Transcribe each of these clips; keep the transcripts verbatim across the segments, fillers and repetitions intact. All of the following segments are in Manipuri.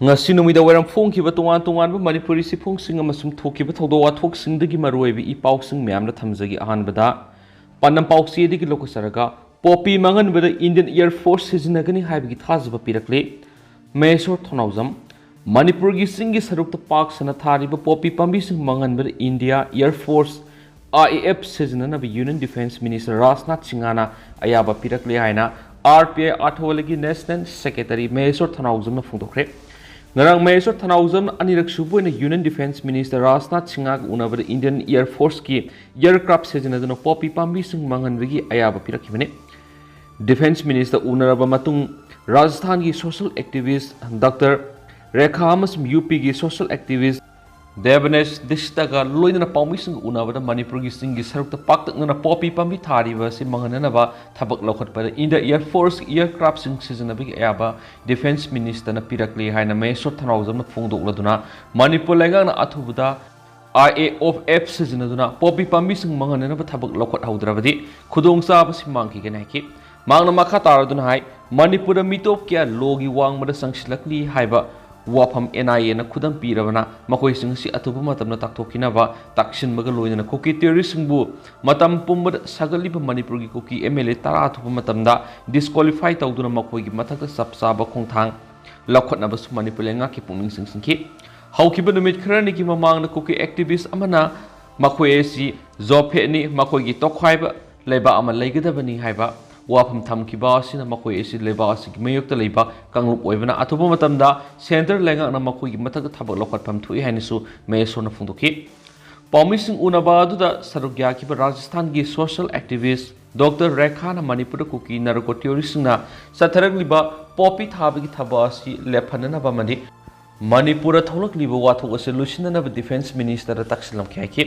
ꯉꯁꯤ ꯅꯨꯃꯤꯗꯥꯡ ꯋꯥꯏꯔꯝ ꯐꯣꯡꯈꯤꯕ ꯇꯣꯉꯥꯟ ꯇꯣꯉꯥꯟꯕ ꯃꯅꯤꯄꯨꯔꯤ ꯆꯦꯐꯣꯡꯁꯤꯡ ꯑꯃꯁꯨꯡ ꯊꯣꯛꯈꯤꯕ ꯊꯧꯗꯣꯛ ꯋꯥꯊꯣꯛꯁꯤꯡꯗꯒꯤ ꯃꯔꯨꯑꯣꯏꯕ ꯏ ꯄꯥꯎꯁꯤꯡ ꯃꯌꯥꯝꯗ ꯊꯝꯖꯒꯦ꯫ ꯑꯍꯥꯟꯕꯗ ꯄꯥꯟꯗꯝ ꯄꯥꯎꯆꯦꯗꯒꯤ ꯂꯧꯈꯠꯆꯔꯒ, ꯄꯣꯄꯤ ꯃꯥꯡꯍꯟꯕꯗ Indian Air Force ꯁꯤꯖꯤꯟꯅꯒꯅꯤ ꯍꯥꯏꯕꯒꯤ ꯊꯥꯖꯕ ꯄꯤꯔꯛꯂꯦ꯫ ꯃꯍꯦꯁꯣꯔ ꯊꯧꯅꯥꯎꯖꯝ꯫ ꯃꯅꯤꯄꯨꯔꯒꯤ ꯆꯤꯡꯒꯤ ꯁꯔꯨꯛꯇ ꯄꯥꯛ ꯁꯟꯅ ꯊꯥꯔꯤꯕ ꯄꯣꯄꯤ ꯄꯥꯝꯕꯤꯁꯤꯡ ꯃꯥꯡꯍꯟꯕꯗ India Air Force, I A F ꯁꯤꯖꯤꯟꯅꯅꯕ Union Defence Minister ꯔꯥꯖꯅꯥꯊ ꯁꯤꯡꯍꯅ ꯑꯌꯥꯕ ꯄꯤꯔꯛꯂꯦ ꯍꯥꯏꯅ R P I ꯑꯥꯔꯊꯣꯂꯒꯤ National Secretary ꯃꯍꯦꯁꯣꯔ ꯊꯧꯅꯥꯎꯖꯝꯅ ꯐꯣꯡꯗꯣꯛꯈ꯭ꯔꯦ꯫ ꯉꯔꯥꯡ ꯃꯍꯦꯁꯣꯔ ꯊꯧꯅꯥꯎꯖꯝꯅ ꯑꯅꯤꯔꯛ ꯁꯨꯕ ꯑꯣꯏꯅ Union Defence Minister ꯔꯥꯖꯅꯥꯊ ꯁꯤꯡꯍꯒ ꯎꯅꯕꯗ Indian Air Forceꯀꯤ aircraft ꯁꯤꯖꯤꯟꯅꯗꯨꯅ ꯄꯣꯄꯤ ꯄꯥꯝꯕꯤꯁꯤꯡ ꯃꯥꯡꯍꯟꯕꯒꯤ ꯑꯌꯥꯕ ꯄꯤꯔꯛꯈꯤꯕꯅꯤ꯫ Defence Minister ꯎꯅꯔꯕ ꯃꯇꯨꯡ ꯔꯥꯖꯁꯊꯥꯟꯒꯤ social activist Doctor ꯔꯦꯈꯥ ꯑꯃꯁꯨꯡ UPꯒꯤ social activist ꯗꯦꯕꯅꯦꯁ ꯗꯤꯁꯇꯒ ꯂꯣꯏꯅꯅ ꯄꯥꯎꯃꯤꯁꯤꯡꯒ ꯎꯅꯕꯗ ꯃꯅꯤꯄꯨꯔꯒꯤ ꯆꯤꯡꯒꯤ ꯁꯔꯨꯛꯇ ꯄꯥꯛꯇꯛꯅꯅ ꯄꯣꯄꯤ ꯄꯥꯝꯕꯤ ꯊꯥꯔꯤꯕ ꯑꯁꯤ ꯃꯥꯡꯍꯟꯅꯅꯕ ꯊꯕꯛ ꯂꯧꯈꯠꯄꯗ India Air Force aircraftꯁꯤꯡ ꯁꯤꯖꯤꯟꯅꯕꯒꯤ ꯑꯌꯥꯕ Defence Ministerꯅ ꯄꯤꯔꯛꯂꯦ ꯍꯥꯏꯅ ꯃꯍꯦꯁꯣꯔ ꯊꯧꯅꯥꯎꯖꯝꯅ ꯐꯣꯡꯗꯣꯛꯂꯗꯨꯅ, ꯃꯅꯤꯄꯨꯔ ꯂꯩꯉꯥꯛꯅ ꯑꯊꯨꯕꯗ I A F ꯁꯤꯖꯤꯟꯅꯗꯨꯅ ꯄꯣꯄꯤ ꯄꯥꯝꯕꯤꯁꯤꯡ ꯃꯥꯡꯍꯟꯅꯅꯕ ꯊꯕꯛ ꯂꯧꯈꯠꯍꯧꯗ꯭ꯔꯕꯗꯤ ꯈꯨꯗꯣꯡꯆꯥꯕꯁꯤ ꯃꯥꯡꯈꯤꯒꯅꯤ ꯍꯥꯏꯈꯤ꯫ ꯃꯍꯥꯛꯅ ꯃꯈꯥ ꯇꯥꯔꯗꯨꯅ ꯍꯥꯏ, ꯃꯅꯤꯄꯨꯔꯗ ꯃꯤꯇꯣꯞ ꯀꯌꯥ ꯂꯣꯒꯤ ꯋꯥꯡꯃꯗ ꯆꯪꯁꯤꯜꯂꯛꯂꯤ ꯍꯥꯏꯕ ꯋꯥꯐꯝ NIAꯅ ꯈꯨꯗꯝ ꯄꯤꯔꯕꯅ ꯃꯈꯣꯏꯁꯤꯡ ꯑꯁꯤ ꯑꯊꯨꯕ ꯃꯇꯝꯗ ꯇꯥꯛꯊꯣꯛꯈꯤꯅꯕ ꯇꯥꯛꯁꯤꯟꯕꯒ ꯂꯣꯏꯅꯅ ꯀꯨꯀꯤ terroristꯁꯤꯡꯕꯨ ꯃꯇꯝ ꯄꯨꯝꯕꯗ ꯁꯥꯒꯠꯂꯤꯕ ꯃꯅꯤꯄꯨꯔꯒꯤ ꯀꯨꯀꯤ MLA ꯇꯔꯥ ꯑꯊꯨꯕ ꯃꯇꯝꯗ disqualify ꯇꯧꯗꯨꯅ ꯃꯈꯣꯏꯒꯤ ꯃꯊꯛꯇ ꯆꯞ ꯆꯥꯕ ꯈꯣꯡꯊꯥꯡ ꯂꯧꯈꯠꯅꯕꯁꯨ ꯃꯅꯤꯄꯨꯔ ꯂꯩꯉꯥꯛꯀꯤ ꯄꯨꯛꯅꯤꯡ ꯆꯤꯡꯁꯤꯟꯈꯤ꯫ ꯍꯧꯈꯤꯕ ꯅꯨꯃꯤꯠ ꯈꯔꯅꯤꯒꯤ ꯃꯃꯥꯡꯗ ꯀꯨꯀꯤ activist ꯑꯃꯅ ꯃꯈꯣꯏ ꯑꯁꯤ ꯖꯣꯐꯦꯠꯅꯤ, ꯃꯈꯣꯏꯒꯤ ꯇꯣꯈꯥꯏꯕ ꯂꯩꯕꯥꯛ ꯑꯃ ꯂꯩꯒꯗꯕꯅꯤ ꯍꯥꯏꯕ ꯋꯥꯐꯝ ꯊꯝꯈꯤꯕ ꯑꯁꯤꯅ ꯃꯈꯣꯏ ꯑꯁꯤ ꯂꯩꯕꯥꯛ ꯑꯁꯤꯒꯤ ꯃꯥꯌꯣꯛꯇ ꯂꯩꯕ ꯀꯥꯡꯂꯨꯞ ꯑꯣꯏꯕꯅ ꯑꯊꯨꯕ ꯃꯇꯝꯗ centre ꯂꯩꯉꯥꯛꯅ ꯃꯈꯣꯏꯒꯤ ꯃꯊꯛꯇ ꯊꯕꯛ ꯂꯧꯈꯠꯐꯝ ꯊꯣꯛꯏ ꯍꯥꯏꯅꯁꯨ ꯃꯍꯦꯁꯣꯔꯅ ꯐꯣꯡꯗꯣꯛꯈꯤ꯫ ꯄꯥꯎꯃꯤꯁꯤꯡ ꯎꯅꯕ ꯑꯗꯨꯗ ꯁꯔꯨꯛ ꯌꯥꯈꯤꯕ ꯔꯥꯖꯁꯊꯥꯟꯒꯤ social activist Doctor ꯔꯦꯈꯥꯅ ꯃꯅꯤꯄꯨꯔꯗ ꯀꯨꯀꯤ narco terroristꯁꯤꯡꯅ ꯆꯠꯊꯔꯛꯂꯤꯕ ꯄꯣꯄꯤ ꯊꯥꯕꯒꯤ ꯊꯕꯛ ꯑꯁꯤ ꯂꯦꯞꯍꯟꯅꯅꯕ ꯑꯃꯗꯤ ꯃꯅꯤꯄꯨꯔꯗ ꯊꯣꯛꯂꯛꯂꯤꯕ ꯋꯥꯊꯣꯛ ꯑꯁꯤ ꯂꯣꯏꯁꯤꯟꯅꯅꯕ Defence Ministerꯗ ꯇꯛꯁꯤꯜꯂꯝꯈꯤ ꯍꯥꯏꯈꯤ꯫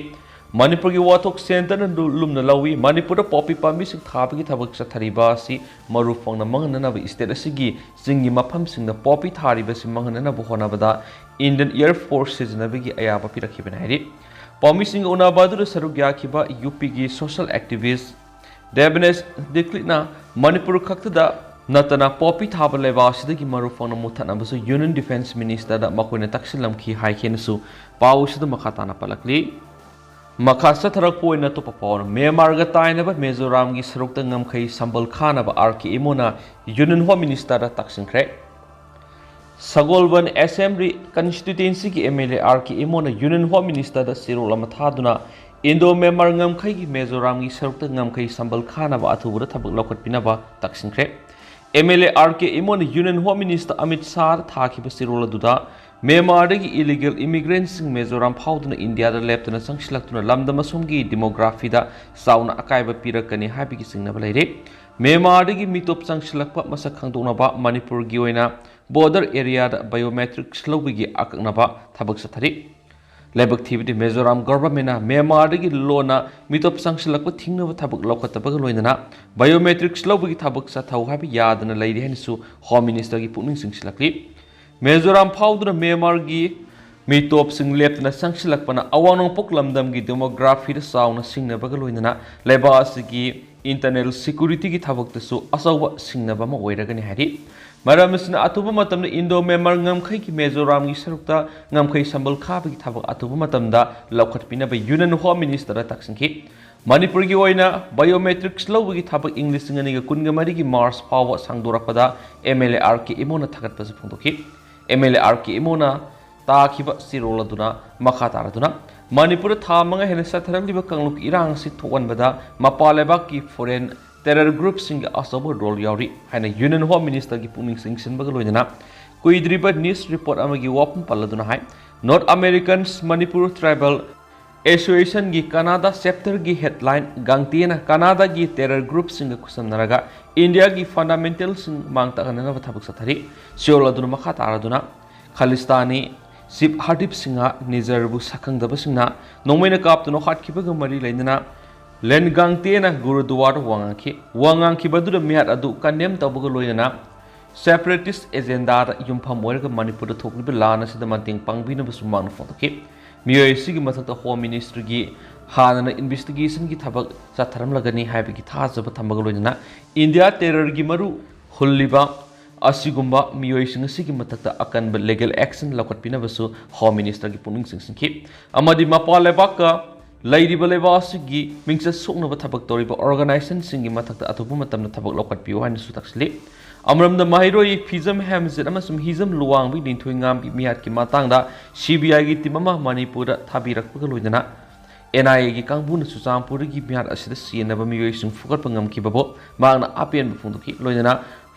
ꯃꯅꯤꯄꯨꯔꯒꯤ ꯋꯥꯊꯣꯛ centreꯅ ꯂꯨ-, ꯂꯨꯝꯅ ꯂꯧꯏ꯫ ꯃꯅꯤꯄꯨꯔꯗ ꯄꯣꯄꯤ ꯄꯥꯝꯕꯤꯁꯤꯡ ꯊꯥꯕꯒꯤ ꯊꯕꯛ ꯆꯠꯊꯔꯤꯕ ꯑꯁꯤ ꯃꯔꯨ ꯐꯪꯅ ꯃꯥꯡꯍꯟꯅꯅꯕ state ꯑꯁꯤꯒꯤ ꯆꯤꯡꯒꯤ ꯃꯐꯝꯁꯤꯡꯗ ꯄꯣꯄꯤ ꯊꯥꯔꯤꯕꯁꯤ ꯃꯥꯡꯍꯟꯅꯅꯕ ꯍꯣꯠꯅꯕꯗ Indian Air Force ꯁꯤꯖꯤꯟꯅꯕꯒꯤ ꯑꯌꯥꯕ ꯄꯤꯔꯛꯈꯤꯕꯅꯤ ꯍꯥꯏꯔꯤ꯫ ꯄꯥꯎꯃꯤꯁꯤꯡꯒ ꯎꯅꯕ ꯑꯗꯨꯗ ꯁꯔꯨꯛ ꯌꯥꯈꯤꯕ UPꯒꯤ social activist ꯗꯦꯕꯅꯦꯁ ꯗꯤꯀ꯭ꯂꯤꯠꯅ ꯃꯅꯤꯄꯨꯔ ꯈꯛꯇꯗ ꯅꯠꯇꯅ ꯄꯣꯄꯤ ꯊꯥꯕ ꯂꯩꯕꯥꯛ ꯑꯁꯤꯗꯒꯤ ꯃꯔꯨ ꯐꯪꯅ ꯃꯨꯠꯊꯠꯅꯕꯁꯨ Union Defence Ministerꯗ ꯃꯈꯣꯏꯅ ꯇꯛꯁꯤꯜꯂꯝꯈꯤ ꯍꯥꯏꯈꯤꯅꯁꯨ ꯄꯥꯎ ꯑꯁꯤꯗ ꯃꯈꯥ ꯇꯥꯅ ꯄꯜꯂꯛꯂꯤ꯫ ꯃꯈꯥ ꯆꯠꯊꯔꯛꯄ ꯑꯣꯏꯅ ꯑꯇꯣꯞꯄ ꯄꯥꯎ ꯑꯃ, ꯃ꯭ꯌꯥꯟꯃꯥꯔꯒ ꯇꯥꯏꯅꯕ ꯃꯤꯖꯣꯔꯥꯝꯒꯤ ꯁꯔꯨꯛꯇ ꯉꯝꯈꯩ ꯁꯝꯕꯜ ꯈꯥꯅꯕ R K ꯏꯃꯣꯅ Union Home Ministerꯗ ꯇꯛꯁꯤꯟꯈ꯭ꯔꯦ꯫ Sagolband Assembly Constituencyꯒꯤ M L A R K ꯏꯃꯣꯅ Union Home Ministerꯗ ꯆꯦꯔꯣꯜ ꯑꯃ ꯊꯥꯗꯨꯅ ꯏꯟꯗꯣ ꯃ꯭ꯌꯥꯟꯃꯥꯔ ꯉꯝꯈꯩꯒꯤ ꯃꯤꯖꯣꯔꯥꯝꯒꯤ ꯁꯔꯨꯛꯇ ꯉꯝꯈꯩ ꯁꯝꯕꯜ ꯈꯥꯅꯕ ꯑꯊꯨꯕꯗ ꯊꯕꯛ ꯂꯧꯈꯠꯄꯤꯅꯕ ꯇꯛꯁꯤꯟꯈ꯭ꯔꯦ꯫ M L A R K ꯏꯃꯣꯅ Union Home Minister Amit ꯁꯥꯍꯗ ꯊꯥꯈꯤꯕ ꯆꯦꯔꯣꯜ ꯑꯗꯨꯗ ꯃ꯭ꯌꯥꯟꯃꯥꯔꯗꯒꯤ illegal immigrantꯁꯤꯡ ꯃꯤꯖꯣꯔꯥꯝ ꯐꯥꯎꯗꯨꯅ ꯏꯟꯗꯤꯌꯥꯗ ꯂꯦꯞꯇꯅ ꯆꯪꯁꯤꯜꯂꯛꯇꯨꯅ ꯂꯝꯗꯝ ꯑꯁꯣꯝꯒꯤ demographyꯗ ꯆꯥꯎꯅ ꯑꯀꯥꯏꯕ ꯄꯤꯔꯛꯀꯅꯤ ꯍꯥꯏꯕꯒꯤ ꯆꯤꯡꯅꯕ ꯂꯩꯔꯤ꯫ ꯃ꯭ꯌꯥꯟꯃꯥꯔꯗꯒꯤ ꯃꯤꯇꯣꯞ ꯆꯪꯁꯤꯜꯂꯛꯄ ꯃꯁꯛ ꯈꯪꯗꯣꯛꯅꯕ ꯃꯅꯤꯄꯨꯔꯒꯤ ꯑꯣꯏꯅ border areaꯗ biometrics ꯂꯧꯕꯒꯤ ꯑꯀꯛꯅꯕ ꯊꯕꯛ ꯆꯠꯊꯔꯤ꯫ ꯂꯥꯏꯕꯛ ꯊꯤꯕꯗꯤ ꯃꯤꯖꯣꯔꯥꯝ governmentꯅ ꯃ꯭ꯌꯥꯟꯃꯥꯔꯗꯒꯤ ꯂꯣꯟꯅ ꯃꯤꯇꯣꯞ ꯆꯪꯁꯤꯜꯂꯛꯄ ꯊꯤꯡꯅꯕ ꯊꯕꯛ ꯂꯧꯈꯠꯇꯕꯒ ꯂꯣꯏꯅꯅ biometrics ꯂꯧꯕꯒꯤ ꯊꯕꯛ ꯆꯠꯊꯧ ꯍꯥꯏꯕ ꯌꯥꯗꯅ ꯂꯩꯔꯤ ꯍꯥꯏꯅꯁꯨ Home Ministerꯒꯤ ꯄꯨꯛꯅꯤꯡ ꯆꯤꯡꯁꯤꯜꯂꯛꯂꯤ꯫ ꯃꯤꯖꯣꯔꯥꯝ ꯐꯥꯎꯗꯨꯅ ꯃ꯭ꯌꯥꯟꯃꯥꯔꯒꯤ ꯃꯤꯇꯣꯞꯁꯤꯡ ꯂꯦꯞꯇꯅ ꯆꯪꯁꯤꯜꯂꯛꯄꯅ ꯑꯋꯥꯡ ꯅꯣꯡꯄꯣꯛ ꯂꯝꯗꯝꯒꯤ demographyꯗ ꯆꯥꯎꯅ ꯁꯤꯡꯅꯕꯒ ꯂꯣꯏꯅꯅ ꯂꯩꯕꯥꯛ ꯑꯁꯤꯒꯤ internal securityꯒꯤ ꯊꯕꯛꯇꯁꯨ ꯑꯆꯧꯕ ꯁꯤꯡꯅꯕ ꯑꯃ ꯑꯣꯏꯔꯒꯅꯤ ꯍꯥꯏꯔꯤ꯫ ꯃꯔꯝ ꯑꯁꯤꯅ ꯑꯊꯨꯕ ꯃꯇꯝꯗ ꯏꯟꯗꯣ ꯃ꯭ꯌꯥꯟꯃꯥꯔ ꯉꯝꯈꯩꯒꯤ ꯃꯤꯖꯣꯔꯥꯝꯒꯤ ꯁꯔꯨꯛꯇ ꯉꯝꯈꯩ ꯁꯝꯕꯜ ꯈꯥꯕꯒꯤ ꯊꯕꯛ ꯑꯊꯨꯕ ꯃꯇꯝꯗ ꯂꯧꯈꯠꯄꯤꯅꯕ Union Home Ministerꯗ ꯇꯛꯁꯤꯟꯈꯤ꯫ ꯃꯅꯤꯄꯨꯔꯒꯤ ꯑꯣꯏꯅ biometrics ꯂꯧꯕꯒꯤ ꯊꯕꯛ ꯏꯪ ꯂꯤꯁꯤꯡ ꯑꯅꯤꯒ ꯀꯨꯟꯒ ꯃꯔꯤꯒꯤ March ꯐꯥꯎꯕ ꯁꯥꯡꯗꯣꯔꯛꯄꯗ M L A R K ꯏꯃꯣꯅ ꯊꯥꯒꯠꯄꯁꯨ ꯐꯣꯡꯗꯣꯛꯈꯤ꯫ M L A R K ꯏꯃꯣꯅ ꯇꯥꯈꯤꯕ ꯆꯦꯔꯣꯜ ꯑꯗꯨꯅ ꯃꯈꯥ ꯇꯥꯔꯗꯨꯅ ꯃꯅꯤꯄꯨꯔꯗ ꯊꯥ ꯃꯉꯥ ꯍꯦꯟꯅ ꯆꯠꯊꯔꯛꯂꯤꯕ ꯀꯥꯡꯂꯨꯞꯀꯤ ꯏꯔꯥꯡ ꯑꯁꯤ ꯊꯣꯛꯍꯟꯕꯗ ꯃꯄꯥꯟ ꯂꯩꯕꯥꯛꯀꯤ foreign terror groupꯁꯤꯡꯒꯤ ꯑꯆꯧꯕ role ꯌꯥꯎꯔꯤ ꯍꯥꯏꯅ Union Home Ministerꯒꯤ ꯄꯨꯛꯅꯤꯡ ꯆꯤꯡꯁꯤꯟꯕꯒ ꯂꯣꯏꯅꯅ ꯀꯨꯏꯗ꯭ꯔꯤꯕ news report ꯑꯃꯒꯤ ꯋꯥꯐꯝ ꯄꯜꯂꯗꯨꯅ ꯍꯥꯏ꯫ North Americans Manipur Tribal Associationꯒꯤ ꯀꯅꯥꯗꯥ chapterꯒꯤ headline ꯒꯥꯡꯇꯦꯅ ꯀꯅꯥꯗꯥꯒꯤ terror groupꯁꯤꯡꯒ ꯈꯨꯠꯁꯝꯅꯔꯒ ꯏꯟꯗꯤꯌꯥꯒꯤ fundamentalꯁꯤꯡ ꯃꯥꯡ ꯇꯥꯛꯍꯟꯅꯅꯕ ꯊꯕꯛ ꯆꯠꯊꯔꯤ꯫ ꯆꯦꯔꯣꯜ ꯑꯗꯨꯅ ꯃꯈꯥ ꯇꯥꯔꯗꯨꯅ, ꯈꯥꯂꯤꯁꯇꯥꯅꯤ chief ꯍꯔꯗꯤꯞ ꯁꯤꯡꯍ ꯅꯤꯖꯔꯕꯨ ꯁꯛꯈꯪꯗꯕꯁꯤꯡꯅ ꯅꯣꯡꯃꯩꯅ ꯀꯥꯞꯇꯨꯅ ꯍꯥꯠꯈꯤꯕꯒ ꯃꯔꯤ ꯂꯩꯅꯅ ꯂꯦꯟ ꯒꯥꯡꯇꯦꯅ ꯒꯨꯔꯨꯗꯨꯋꯥꯔꯗ ꯋꯥ ꯉꯥꯡꯈꯤ꯫ ꯋꯥ ꯉꯥꯡꯈꯤꯕ ꯑꯗꯨꯗ ꯃꯤꯍꯥꯠ ꯑꯗꯨ condemn ꯇꯧꯕꯒ ꯂꯣꯏꯅꯅ separatist agendaꯗ ꯌꯨꯝꯐꯝ ꯑꯣꯏꯔꯒ ꯃꯅꯤꯄꯨꯔꯗ ꯊꯣꯛꯂꯤꯕ ꯂꯥꯟ ꯑꯁꯤꯗ ꯃꯇꯦꯡ ꯄꯥꯡꯕꯤꯅꯕꯁꯨ ꯃꯥꯡꯅ ꯐꯣꯡꯗꯣꯛꯈꯤ꯫ ꯃꯤꯑꯣꯏ ꯑꯁꯤꯒꯤ ꯃꯊꯛꯇ Home Ministerꯒꯤ ꯍꯥꯟꯅꯅ investigationꯒꯤ ꯊꯕꯛ ꯆꯠꯊꯔꯝꯂꯒꯅꯤ ꯍꯥꯏꯕꯒꯤ ꯊꯥꯖꯕ ꯊꯝꯕꯒ ꯂꯣꯏꯅꯅ ꯏꯟꯗꯤꯌꯥ terrorꯒꯤ ꯃꯔꯨ ꯍꯨꯜꯂꯤꯕ ꯑꯁꯤꯒꯨꯝꯕ ꯃꯤꯑꯣꯏꯁꯤꯡ ꯑꯁꯤꯒꯤ ꯃꯊꯛꯇ ꯑꯀꯟꯕ legal action ꯂꯧꯈꯠꯄꯤꯅꯕꯁꯨ Home Ministerꯒꯤ ꯄꯨꯛꯅꯤꯡ ꯆꯤꯡꯁꯤꯟꯈꯤ꯫ ꯑꯃꯗꯤ ꯃꯄꯥꯟ ꯂꯩꯕꯥꯛꯀ ꯂꯩꯔꯤꯕ ꯂꯩꯕꯥꯛ ꯑꯁꯤꯒꯤ ꯃꯤꯡꯆꯠ ꯁꯣꯛꯅꯕ ꯊꯕꯛ ꯇꯧꯔꯤꯕ organisationꯁꯤꯡꯒꯤ ꯃꯊꯛꯇ ꯑꯊꯨꯕ ꯃꯇꯝꯗ ꯊꯕꯛ ꯂꯧꯈꯠꯄꯤꯌꯨ ꯍꯥꯏꯅꯁꯨ ꯇꯛꯁꯤꯜꯂꯤ꯫ ꯑꯃꯔꯣꯝꯗ ꯃꯍꯩꯔꯣꯏ ꯐꯤꯖꯝ ꯍꯦꯝꯖꯤꯠ ꯑꯃꯁꯨꯡ ꯍꯤꯖꯝ ꯂꯨꯋꯥꯡꯕꯤ ꯂꯤꯟꯊꯣꯏꯉꯥꯝꯒꯤ ꯃꯤꯍꯥꯠꯀꯤ ꯃꯇꯥꯡꯗ CBIꯒꯤ team ꯑꯃ ꯃꯅꯤꯄꯨꯔꯗ ꯊꯥꯕꯤꯔꯛꯄꯒ ꯂꯣꯏꯅꯅ NIAꯒꯤ ꯀꯥꯡꯕꯨꯅ ꯆꯨꯔꯆꯥꯟꯄꯨꯔꯗꯒꯤ ꯃꯤꯍꯥꯠ ꯑꯁꯤꯗ ꯁꯤꯖꯤꯟꯅꯕ ꯃꯤꯑꯣꯏꯁꯤꯡ ꯐꯨꯒꯠꯄ ꯉꯝꯈꯤꯕꯕꯨ ꯃꯍꯥꯛꯅ ꯑꯄꯦꯟꯕ ꯐꯣꯡꯗꯣꯛꯈꯤ꯫ ꯂꯣꯏꯅꯅ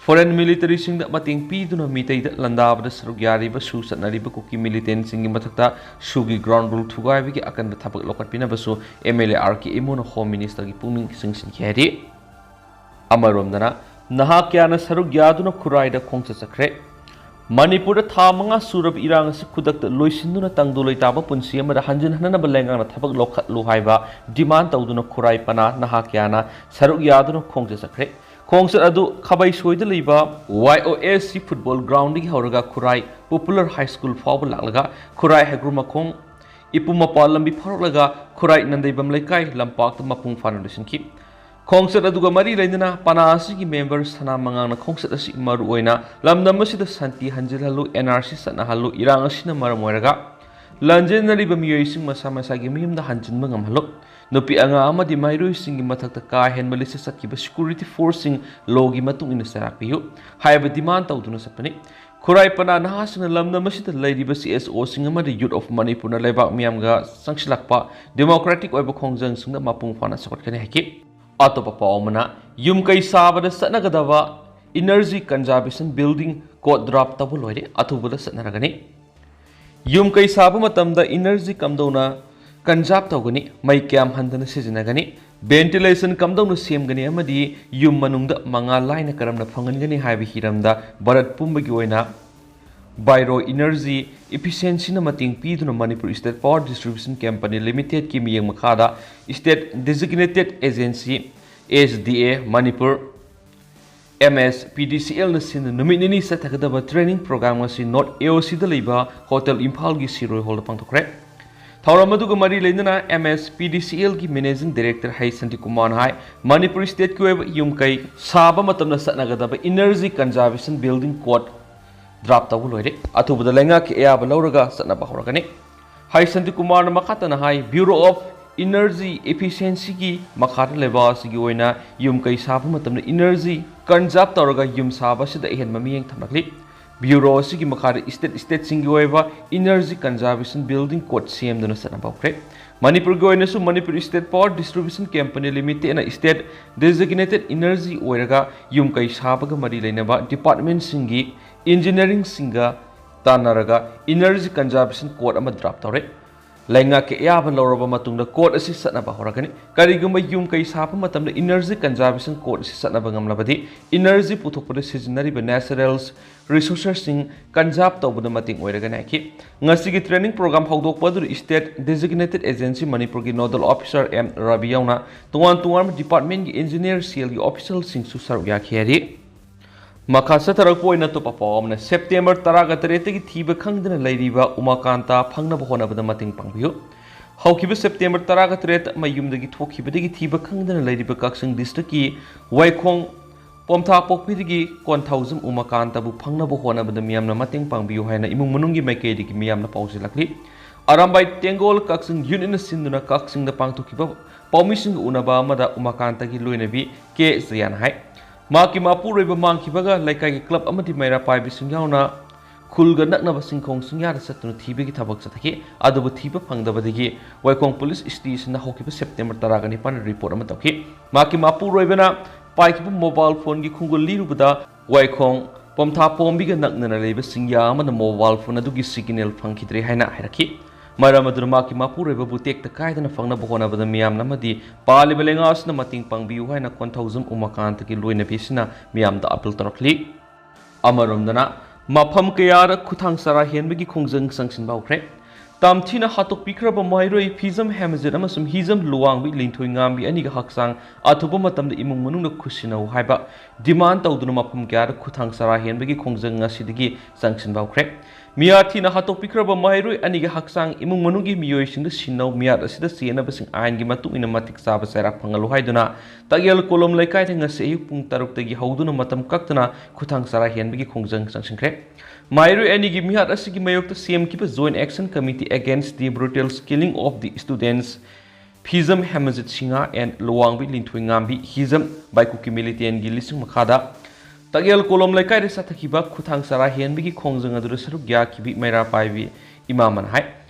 foreign militaryꯁꯤꯡꯗ ꯃꯇꯦꯡ ꯄꯤꯗꯨꯅ ꯃꯤꯇꯩꯗ ꯂꯥꯟꯗꯥꯕꯗ ꯁꯔꯨꯛ ꯌꯥꯔꯤꯕ ꯁꯨ ꯆꯠꯅꯔꯤꯕ ꯀꯨꯀꯤ militantꯁꯤꯡꯒꯤ ꯃꯊꯛꯇ ꯁꯨꯒꯤ ground rule ꯊꯨꯒꯥꯏꯕꯒꯤ ꯑꯀꯟꯕ ꯊꯕꯛ ꯂꯧꯈꯠꯄꯤꯅꯕꯁꯨ MLA R K ꯏꯃꯣꯅ Home Ministerꯒꯤ ꯄꯨꯛꯅꯤꯡ ꯆꯤꯡꯁꯤꯟꯈꯤ ꯍꯥꯏꯔꯤ꯫ ꯑꯃꯔꯣꯝꯗꯅ ꯅꯍꯥ ꯀꯌꯥꯅ ꯁꯔꯨꯛ ꯌꯥꯗꯨꯅ ꯈꯨꯔꯥꯏꯗ ꯈꯣꯡꯆꯠ ꯆꯠꯈ꯭ꯔꯦ꯫ ꯃꯅꯤꯄꯨꯔꯗ ꯊꯥ ꯃꯉꯥ ꯁꯨꯔꯕ ꯏꯔꯥꯡ ꯑꯁꯤ ꯈꯨꯗꯛꯇ ꯂꯣꯏꯁꯤꯟꯗꯨꯅ ꯇꯪꯗꯨ ꯂꯩꯇꯥꯕ ꯄꯨꯟꯁꯤ ꯑꯃꯗ ꯍꯟꯖꯤꯟ ꯍꯟꯅꯅꯕ ꯂꯩꯉꯥꯛꯅ ꯊꯕꯛ ꯂꯧꯈꯠꯂꯨ ꯍꯥꯏꯕ demand ꯇꯧꯗꯨꯅ ꯈꯨꯔꯥꯏ ꯄꯅꯥ ꯅꯍꯥ ꯀꯌꯥꯅ ꯁꯔꯨꯛ ꯌꯥꯗꯨꯅ ꯈꯣꯡꯆꯠ ꯆꯠꯈ꯭ꯔꯦ꯫ ꯈꯣꯡꯆꯠ ꯑꯗꯨ ꯈꯥꯕꯩꯁꯣꯏꯗ ꯂꯩꯕ Y O S C football groundꯗꯒꯤ ꯍꯧꯔꯒ ꯈꯨꯔꯥꯏ Popular High School ꯐꯥꯎꯕ ꯂꯥꯛꯂꯒ ꯈꯨꯔꯥꯏ ꯍꯩꯒ꯭ꯔꯨꯃꯈꯣꯡ ꯏꯄꯨ ꯃꯄꯥ ꯂꯝꯕꯤ ꯐꯥꯎꯔꯛꯂꯒ ꯈꯨꯔꯥꯏ ꯅꯟꯗꯩꯕꯝ ꯂꯩꯀꯥꯏ ꯂꯝꯄꯥꯛꯇ ꯃꯄꯨꯡ ꯐꯥꯅ ꯂꯣꯏꯁꯤꯟꯈꯤ꯫ ꯈꯣꯡꯆꯠ ꯑꯗꯨꯒ ꯃꯔꯤ ꯂꯩꯅꯅ ꯄꯅꯥ ꯑꯁꯤꯒꯤ member ꯁꯅꯥ ꯃꯉꯥꯡꯅ ꯈꯣꯡꯆꯠ ꯑꯁꯤ ꯃꯔꯨꯑꯣꯏꯅ ꯂꯝꯗꯝ ꯑꯁꯤꯗ ꯁꯥꯟꯇꯤ ꯍꯟꯖꯤꯜꯍꯜꯂꯨ, N R C ꯆꯠꯅꯍꯜꯂꯨ, ꯏꯔꯥꯡ ꯑꯁꯤꯅ ꯃꯔꯝ ꯑꯣꯏꯔꯒ ꯂꯥꯟꯖꯦꯟꯅꯔꯤꯕ ꯃꯤꯑꯣꯏꯁꯤꯡ ꯃꯁꯥ ꯃꯁꯥꯒꯤ ꯃꯌꯨꯝꯗ ꯍꯟꯖꯤꯟꯕ ꯉꯝꯍꯜꯂꯨ, ꯅꯨꯄꯤ ꯑꯉꯥꯡ ꯑꯃꯗꯤ ꯃꯍꯩꯔꯣꯏꯁꯤꯡꯒꯤ ꯃꯊꯛꯇ ꯀꯥ ꯍꯦꯟꯕ ꯂꯤꯆꯠ ꯆꯠꯈꯤꯕ security forceꯁꯤꯡ lawꯒꯤ ꯃꯇꯨꯡ ꯏꯟꯅ ꯆꯩꯔꯥꯛ ꯄꯤꯌꯨ ꯍꯥꯏꯕ demand ꯇꯧꯗꯨꯅ ꯆꯠꯄꯅꯤ꯫ ꯈꯨꯔꯥꯏ ꯄꯅꯥ ꯅꯍꯥꯁꯤꯡꯅ ꯂꯝꯗꯝ ꯑꯁꯤꯗ ꯂꯩꯔꯤꯕ C S Oꯁꯤꯡ ꯑꯃꯗꯤ Youth of ꯃꯅꯤꯄꯨꯔꯅ ꯂꯩꯕꯥꯛ ꯃꯤꯌꯥꯝꯒ ꯆꯪꯁꯤꯜꯂꯛꯄ democratic ꯑꯣꯏꯕ ꯈꯣꯡꯖꯪꯁꯤꯡꯗ ꯃꯄꯨꯡ ꯐꯥꯅ ꯁꯧꯒꯠꯀꯅꯤ ꯍꯥꯏꯈꯤ꯫ ꯑꯇꯣꯞꯄ ꯄꯥꯎ ꯑꯃꯅ, ꯌꯨꯝ ꯀꯩ ꯁꯥꯕꯗ ꯆꯠꯅꯒꯗꯕ Energy Conservation Building code draft ꯇꯧꯕ ꯂꯣꯏꯔꯦ, ꯑꯊꯨꯕꯗ ꯆꯠꯅꯔꯒꯅꯤ꯫ ꯌꯨꯝ ꯀꯩ ꯁꯥꯕ ꯃꯇꯝꯗ energy ꯀꯝꯗꯧꯅ conserve ꯇꯧꯒꯅꯤ, ꯃꯩ ꯀꯌꯥꯝ ꯍꯟꯊꯅ ꯁꯤꯖꯤꯟꯅꯒꯅꯤ, ventilation ꯀꯝꯗꯧꯅ ꯁꯦꯝꯒꯅꯤ ꯑꯃꯗꯤ ꯌꯨꯝ ꯃꯅꯨꯡꯗ ꯃꯉꯥꯜ ꯂꯥꯏꯅ ꯀꯔꯝꯅ ꯐꯪꯍꯟꯒꯅꯤ ꯍꯥꯏꯕ ꯍꯤꯔꯝꯗ ꯚꯥꯔꯠ ꯄꯨꯝꯕꯒꯤ ꯑꯣꯏꯅ Bioenergy Efficiencyꯅ ꯃꯇꯦꯡ ꯄꯤꯗꯨꯅ Manipur State Power Distribution Company Limitedꯀꯤ ꯃꯤꯠꯌꯦꯡ ꯃꯈꯥꯗ State Designated Agency, S D A, Manipur, M S P D C Lꯅ ꯁꯤꯟꯅ ꯅꯨꯃꯤꯠ ꯅꯤꯅꯤ ꯆꯠꯊꯒꯗꯕ training program ꯑꯁꯤ North A O Cꯗ ꯂꯩꯕ Hotel ꯏꯝꯐꯥꯜꯒꯤ ꯁꯤꯔꯣꯏ hallꯗ ꯄꯥꯡꯊꯣꯛꯈ꯭ꯔꯦ꯫ ꯊꯧꯔꯝ ꯑꯗꯨꯒ ꯃꯔꯤ ꯂꯩꯅꯅ M S P D C L ꯒꯤ Managing Director ꯍꯩ ꯁꯥꯟꯇꯤꯀꯨꯃꯥꯔꯅ ꯍꯥꯏ, ꯃꯅꯤꯄꯨꯔ state ꯀꯤ ꯑꯣꯏꯕ ꯌꯨꯝ ꯀꯩ ꯁꯥꯕ ꯃꯇꯝꯗ ꯆꯠꯅꯒꯗꯕ Energy Conservation Building Code draft ꯇꯧꯕ ꯂꯣꯏꯔꯦ꯫ ꯑꯊꯨꯕꯗ ꯂꯩꯉꯥꯛꯀꯤ ꯑꯌꯥꯕ ꯂꯧꯔꯒ ꯆꯠꯅꯕ ꯍꯧꯔꯒꯅꯤ꯫ ꯍꯩ ꯁꯥꯟꯇꯤꯀꯨꯃꯥꯔꯅ ꯃꯈꯥ ꯇꯥꯅ ꯍꯥꯏ, Bureau of Energy Efficiency ꯒꯤ ꯃꯈꯥꯗ ꯂꯩꯕ ꯑꯁꯤꯒꯤ ꯑꯣꯏꯅ ꯌꯨꯝ ꯀꯩ ꯁꯥꯕ ꯃꯇꯝꯗ energy conserve ꯇꯧꯔꯒ ꯌꯨꯝ ꯁꯥꯕ ꯑꯁꯤꯗ ꯑꯍꯦꯟꯕ ꯃꯤꯠꯌꯦꯡ ꯊꯝꯂꯛꯂꯤ꯫ Bureau ꯑꯁꯤꯒꯤ ꯃꯈꯥꯗ state state ꯁꯤꯡꯒꯤ ꯑꯣꯏꯕ Energy Conservation Building Code ꯁꯦꯝꯗꯨꯅ ꯆꯠꯅꯕ ꯍꯧꯈ꯭ꯔꯦ꯫ ꯃꯅꯤꯄꯨꯔꯒꯤ ꯑꯣꯏꯅꯁꯨ Manipur State Power Distribution Company Limited ꯅ state designated energy ꯑꯣꯏꯔꯒ ꯌꯨꯝ ꯀꯩ ꯁꯥꯕꯒ ꯃꯔꯤ ꯂꯩꯅꯕ department ꯁꯤꯡꯒꯤ engineer ꯁꯤꯡꯒ ꯇꯥꯟꯅꯔꯒ Energy Conservation Code ꯑꯃ draft ꯇꯧꯔꯦ꯫ ꯂꯩꯉꯥꯛꯀꯤ ꯑꯌꯥꯕ ꯂꯧꯔꯕ ꯃꯇꯨꯡꯗ code ꯑꯁꯤ ꯆꯠꯅꯕ ꯍꯧꯔꯛꯀꯅꯤ꯫ ꯀꯔꯤꯒꯨꯝꯕ ꯌꯨꯝ ꯀꯩ ꯁꯥꯕ ꯃꯇꯝꯗ Energy Conservation Code ꯑꯁꯤ ꯆꯠꯅꯕ ꯉꯝꯂꯕꯗꯤ energy ꯄꯨꯊꯣꯛꯄꯗ ꯁꯤꯖꯤꯟꯅꯔꯤꯕ natural resources ꯁꯤꯡ conserve ꯇꯧꯕꯗ ꯃꯇꯦꯡ ꯑꯣꯏꯔꯒꯅꯤ ꯍꯥꯏꯈꯤ꯫ ꯉꯁꯤꯒꯤ training program ꯍꯧꯗꯣꯛꯄ ꯑꯗꯨꯗ state designated agency ꯃꯅꯤꯄꯨꯔꯒꯤ nodal officer M ꯔꯕꯤ ꯌꯥꯎꯅ ꯇꯣꯉꯥꯟ ꯇꯣꯉꯥꯟꯕ department ꯀꯤ engineer cell ꯒꯤ official ꯁꯤꯡꯁꯨ ꯁꯔꯨꯛ ꯌꯥꯈꯤ ꯍꯥꯏꯔꯤ꯫ ꯃꯈꯥ ꯆꯠꯊꯔꯛꯄ ꯑꯣꯏꯅ ꯑꯇꯣꯞꯄ ꯄꯥꯎ ꯑꯃꯅ, September ꯇꯔꯥꯒ ꯇꯔꯦꯠꯇꯒꯤ ꯊꯤꯕ ꯈꯪꯗꯅ ꯂꯩꯔꯤꯕ ꯎꯃꯥꯀꯥꯟꯇ ꯐꯪꯅꯕ ꯍꯣꯠꯅꯕꯗ ꯃꯇꯦꯡ ꯄꯥꯡꯕꯤꯌꯨ꯫ ꯍꯧꯈꯤꯕ September ꯇꯔꯥꯒ ꯇꯔꯦꯠ ꯃꯌꯨꯝꯗꯒꯤ ꯊꯣꯛꯈꯤꯕꯗꯒꯤ ꯊꯤꯕ ꯈꯪꯗꯅ ꯂꯩꯔꯤꯕ ꯀꯛꯆꯤꯡ district ꯀꯤ ꯋꯥꯏꯈꯣꯡ ꯄꯣꯝꯊꯥ ꯄꯣꯛꯄꯤꯗꯒꯤ ꯀꯣꯟꯊꯧꯖꯝ ꯎꯃꯥꯀꯥꯟꯇꯕꯨ ꯐꯪꯅꯕ ꯍꯣꯠꯅꯕꯗ ꯃꯤꯌꯥꯝꯅ ꯃꯇꯦꯡ ꯄꯥꯡꯕꯤꯌꯨ ꯍꯥꯏꯅ ꯏꯃꯨꯡ ꯃꯅꯨꯡꯒꯤ ꯃꯥꯏꯀꯩꯗꯒꯤ ꯃꯤꯌꯥꯝꯅ ꯄꯥꯎꯖꯦꯜꯂꯛꯂꯤ꯫ ꯑꯔꯥꯝꯕꯥꯏ ꯇꯦꯡꯒꯣꯜ ꯀꯛꯆꯤꯡ unit ꯅ ꯁꯤꯟꯗꯨꯅ ꯀꯛꯆꯤꯡꯗ ꯄꯥꯡꯊꯣꯛꯈꯤꯕ ꯄꯥꯎꯃꯤꯁꯤꯡꯒ ꯎꯅꯕ ꯑꯃꯗ ꯎꯃꯥꯀꯥꯟꯇꯒꯤ ꯂꯣꯏꯅꯕꯤ ꯀꯦ ꯖꯌꯥꯅ ꯍꯥꯏ, ꯃꯍꯥꯛꯀꯤ ꯃꯄꯨꯔꯣꯏꯕ ꯃꯥꯡꯈꯤꯕꯒ ꯂꯩꯀꯥꯏꯒꯤ club ꯑꯃꯗꯤ ꯃꯩꯔꯥ ꯄꯥꯏꯕꯤꯁꯤꯡ ꯌꯥꯎꯅ ꯈꯨꯜꯒ ꯅꯛꯅꯕ ꯆꯤꯡꯈꯣꯡ ꯆꯤꯡꯌꯥꯗ ꯆꯠꯇꯨꯅ ꯊꯤꯕꯒꯤ ꯊꯕꯛ ꯆꯠꯊꯈꯤ꯫ ꯑꯗꯨꯕꯨ ꯊꯤꯕ ꯐꯪꯗꯕꯗꯒꯤ ꯋꯥꯏꯈꯣꯡ police station ꯗ ꯍꯧꯈꯤꯕ September ꯇꯔꯥꯒ ꯅꯤꯄꯥꯟꯗ report ꯑꯃ ꯇꯧꯈꯤ꯫ ꯃꯍꯥꯛꯀꯤ ꯃꯄꯨꯔꯣꯏꯕꯅ ꯄꯥꯏꯈꯤꯕ mobile phone ꯒꯤ ꯈꯣꯡꯒꯨꯜ ꯂꯤꯔꯨꯕꯗ ꯋꯥꯏꯈꯣꯡ ꯄꯣꯝꯊꯥ ꯄꯣꯝꯕꯤꯒ ꯅꯛꯅꯅ ꯂꯩꯕ ꯆꯤꯡꯌꯥ ꯑꯃꯗ mobile phone ꯑꯗꯨꯒꯤ signal ꯐꯪꯈꯤꯗ꯭ꯔꯦ ꯍꯥꯏꯅ ꯍꯥꯏꯔꯛꯈꯤ꯫ ꯃꯔꯝ ꯑꯗꯨꯅ ꯃꯍꯥꯛꯀꯤ ꯃꯄꯨꯔꯣꯏꯕꯕꯨ ꯇꯦꯛꯇ ꯀꯥꯏꯗꯅ ꯐꯪꯅꯕ ꯍꯣꯠꯅꯕꯗ ꯃꯤꯌꯥꯝꯅ ꯑꯃꯗꯤ ꯄꯥꯜꯂꯤꯕ ꯂꯩꯉꯥꯛ ꯑꯁꯤꯅ ꯃꯇꯦꯡ ꯄꯥꯡꯕꯤꯌꯨ ꯍꯥꯏꯅ ꯀꯣꯟꯊꯧꯖꯝ ꯎꯃꯥꯀꯥꯟꯇꯒꯤ ꯂꯣꯏꯅꯕꯤꯁꯤꯅ ꯃꯤꯌꯥꯝꯗ appeal ꯇꯧꯔꯛꯂꯤ꯫ ꯑꯃꯔꯣꯝꯗꯅ, ꯃꯐꯝ ꯀꯌꯥꯗ ꯈꯨꯊꯥꯡ ꯆꯔꯥ ꯍꯦꯟꯕꯒꯤ ꯈꯣꯡꯖꯪ ꯆꯪꯁꯤꯟꯕ ꯍꯧꯈ꯭ꯔꯦ꯫ ꯇꯝꯊꯤꯅ ꯍꯥꯠꯇꯣꯛꯄꯤꯈ꯭ꯔꯕ ꯃꯍꯩꯔꯣꯏ ꯐꯤꯖꯝ ꯍꯦꯃꯖꯤꯠ ꯑꯃꯁꯨꯡ ꯍꯤꯖꯝ ꯂꯨꯋꯥꯡꯕꯤ ꯂꯤꯟꯊꯣꯏ ꯉꯥꯝꯕꯤ ꯑꯅꯤꯒꯤ ꯍꯛꯆꯥꯡ ꯑꯊꯨꯕ ꯃꯇꯝꯗ ꯏꯃꯨꯡ ꯃꯅꯨꯡꯅ ꯈꯨꯠꯁꯤꯟꯅꯧ ꯍꯥꯏꯕ demand ꯇꯧꯗꯨꯅ ꯃꯐꯝ ꯀꯌꯥꯗ ꯈꯨꯊꯥꯡ ꯆꯔꯥ ꯍꯦꯟꯕꯒꯤ ꯈꯣꯡꯖꯪ ꯉꯁꯤꯗꯒꯤ ꯆꯪꯁꯤꯟꯕ ꯍꯧꯈ꯭ꯔꯦ꯫ ꯃꯤꯌꯥꯊꯤꯅ ꯍꯥꯠꯇꯣꯛꯄꯤꯈ꯭ꯔꯕ ꯃꯍꯩꯔꯣꯏ ꯑꯅꯤꯒꯤ ꯍꯛꯆꯥꯡ ꯏꯃꯨꯡ ꯃꯅꯨꯡꯒꯤ ꯃꯤꯑꯣꯏꯁꯤꯡꯗ ꯁꯤꯟꯅꯧ꯫ ꯃꯤꯌꯥꯠ ꯑꯁꯤꯗ ꯆꯦꯟꯅꯕꯁꯤꯡ ꯑꯥꯏꯟꯒꯤ ꯃꯇꯨꯡ ꯏꯟꯅ ꯃꯇꯤꯛ ꯆꯥꯕ ꯆꯩꯔꯥꯛ ꯐꯪꯍꯜꯂꯨ ꯍꯥꯏꯗꯨꯅ ꯇꯒꯦꯜ ꯀꯣꯂꯣꯝ ꯂꯩꯀꯥꯏꯗ ꯉꯁꯤ ꯑꯌꯨꯛ ꯄꯨꯡ ꯇꯔꯨꯛꯇꯒꯤ ꯍꯧꯗꯨꯅ ꯃꯇꯝ ꯀꯛꯇꯅ ꯈꯨꯊꯥꯡ ꯆꯔꯥ ꯍꯦꯟꯕꯒꯤ ꯈꯣꯡꯖꯪ ꯆꯪꯁꯤꯟꯈ꯭ꯔꯦ꯫ ꯃꯍꯩꯔꯣꯏ ꯑꯅꯤꯒꯤ ꯃꯤꯍꯥꯠ ꯑꯁꯤꯒꯤ ꯃꯥꯌꯣꯛꯇ ꯁꯦꯝꯈꯤꯕ Joint Action Committee Against the Brutal Killing of the Students, Phijam ꯍꯦꯃꯖꯤꯠ Singh and ꯂꯨꯋꯥꯡꯕꯤ ꯂꯤꯟꯊꯣꯏꯉꯥꯝꯕꯤ, ꯍꯤꯖꯝ ꯕꯥꯏꯀꯨꯀꯤ ꯃꯤꯂꯤꯇꯦꯟꯒꯤ ꯂꯤꯁꯤꯡ ꯃꯈꯥꯗ ꯇꯒꯦꯜ ꯀꯣꯂꯣꯝ ꯂꯩꯀꯥꯏꯗ ꯆꯠꯊꯈꯤꯕ ꯈꯨꯊꯥꯡ ꯆꯔꯥ ꯍꯦꯟꯕꯒꯤ ꯈꯣꯡꯖꯪ ꯑꯗꯨꯗ ꯁꯔꯨꯛ ꯌꯥꯈꯤꯕꯤ ꯃꯩꯔꯥ ꯄꯥꯏꯕꯤ ꯏꯃꯥ ꯑꯃꯅ ꯍꯥꯏ꯫